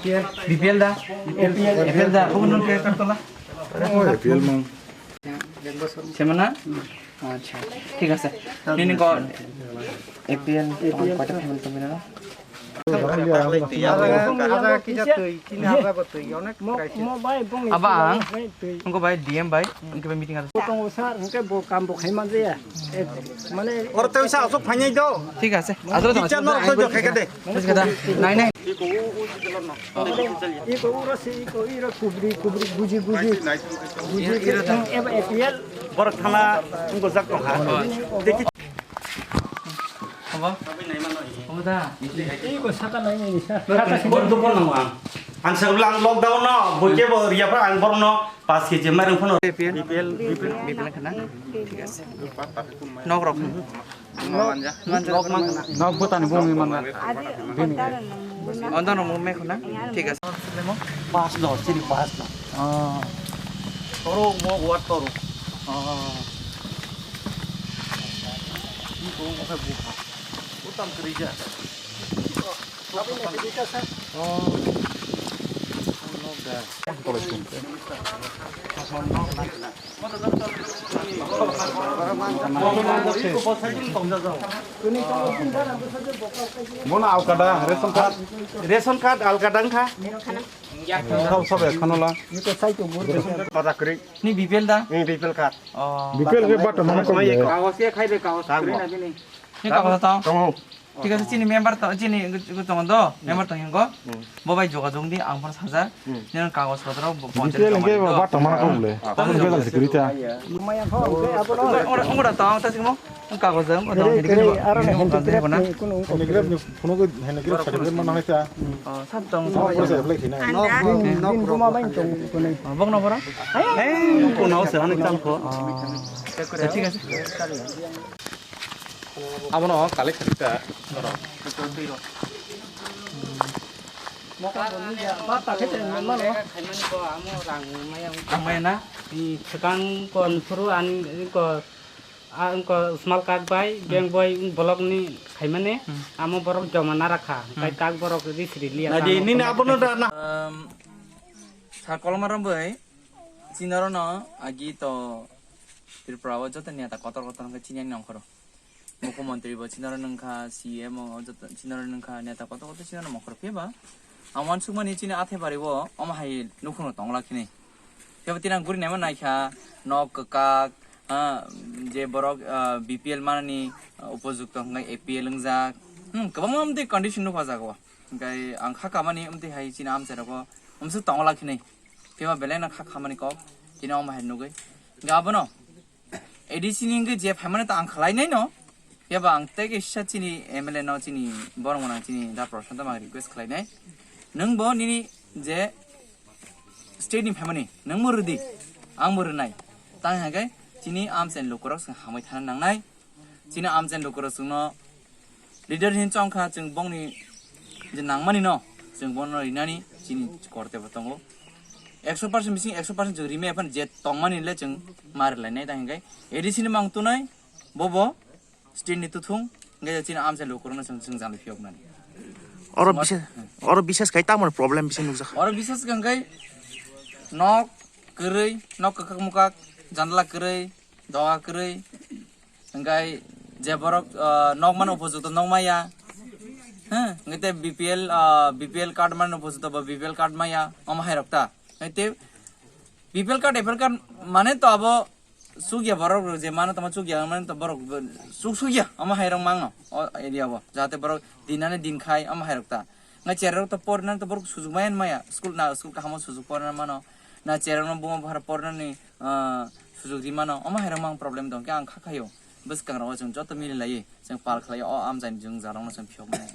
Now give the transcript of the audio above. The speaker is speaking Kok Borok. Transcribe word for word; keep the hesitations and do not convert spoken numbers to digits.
B P L da? A P L. A P L da? Kono nung ke tola? Oh, A P L mang. Semana? Acha, thik ase. Nini ko A P L, A P L kota payment kami na? Ada, ada kita tuh, ini ada betul, yonek. Abang, engko bai D M bai, engko bai meeting ada. Tongo sir, engke bo kam bo khaima je ya. Eh, mane Oro tei sa asok phainai do. Thik ase. Asok Teacher no to jo khaika de. Thik ase. Nai nai. Iko uro se iko iro kubri kubri guji guji. Guji eba A P L. Borok thana engko jak tong ha. Tei ki Obo? Obo da? Iko saka nai nai sa. Bor dukon nango ang. Ang sa ulang lockdown no, boike bo riya pa ang borno. Pas keji mairung phano. B P L, B P L, B P L khana. Thik ase. Nok rok. Nok manja. Nok mang khana. Nok butani bung ni manja. Bini. Ondo no mung me khana. Thik ase. Pas no, sini pas no. Oh. Toro mo wat toro. Oh. Ni ko mo khe bukha. Utam kerja. Bono alkada, ration card. Ration card alkada wngkha. Sab, sab ekhono la. Ni B P L da? Ni B P L card. Oh. B P L ke bato mana ko. Kagos ke khai de, kagos. Kagos. Ni kagos tong. Tongo. Thik ase, chini member to, chini tongo do, member tong hingo. Bo bai jogajog di, ang phano sajak. Nini kagos potro bo B P L hingke ba tongmana kok le. Tamo bebal security. Ora, ora tong, ta simo. Kagos jang, ora tong, aro na handicraft ni kuno. Handicraft ni phone ko handicraft certificate mana hai sa. Oh, sab tong. Oh, apply khina. No, no, no. Bok no bora. Eh, kuno se hanu chal ko. Thik ase. Abono collect khaikha borok. Ang maya na, swkang ko nphuru ani ko, a, ko small kak bai, bank bai, block ni khaimani, amo borok joma narakha, tai kak borok risri liya. Nadi, nini abono da na. Sir Kolomram bai, chini oro no agi to Tripura o joto neta kotor kotor hwnkhe chini ani nongkhoro. Mukhyamantri bo chini oro nungkha, C M o joto chini oro nungkha, neta kotor kotor chini oro nongkhoro. Phiya ba ang uansukmani chini Athaibari o omo hai nukhungno tongla khini. Phiya ba tini ang guri naima naikha, nok kwkak, ha, je borok, ah, B P L manani, ah, upojukto hwnkhe A P L wngjak. Hmm, kwbangma amtwi condition nukha jaga o. Hwnkhe ang kha kamani amtwi hai chini amchai rogo amswk tongla khini. Phiya ba belai no kha khamani kok, chini omo hai nugwi. Hwnkhe abono A D C ni wngwi je phaimani ta ang khlainai no. Phiya ba ang tei kaisa chini M L A no, chini borok mwnang chini da Prashanta ma request khlainai. Nwng bo nini je state ni phaimani, nwng bo rwdi, ang bo rwnai. Tang hwnkhe chini amchaini lukurok chwng hamwi thana nangnai. Chini amchaini lukurok chwngno leader hin chongkha, chwng bongni je nangmani no, chwng bono rinani chini korte bo tongo. Ekso percent bising ekso percent chwng rimai phano je tongmani le chwng ma rwlainai, tang hwnkhe A D C ni mang tunai, bobo state ni tuthung, hwnkhe chini amchaini lukurokno chwng, chwng jani phiyoknani. Oro bisas, oro bisas khai tamo problem bising nukjak. Oro bisas hwnkhe nok kwrwi, nok kwkak mukak, janla kwrwi, doga kwrwi, hwnkhe je borok, ah, nok mano upojukto nok maya, ha, hwnkhe tei B P L, ah, B P L card mano upojukto bo B P L card maya, omo hai rok ta. Hwnkhe tei B P L card, A P L card mane to abo chukya borok rok je mano tamo chukya mane to borok chuk sukya, omo hai rok mangno o area o, jahate borok dinani din khai, omo hai rok ta. Hwnkhe cherai rok to porna to borok sujuk maya maya, school na school kahamo sujuk porna mano, na cherai rok no buma bupha rok pornani, ah, sujuk ri mano, omo hai rok mang problem tong khe ang kha khaio. Bwskang rogo chwng joto mili laiwi chwng pal khlaio, o amchaini chwng jarokno chwng phiyok mano.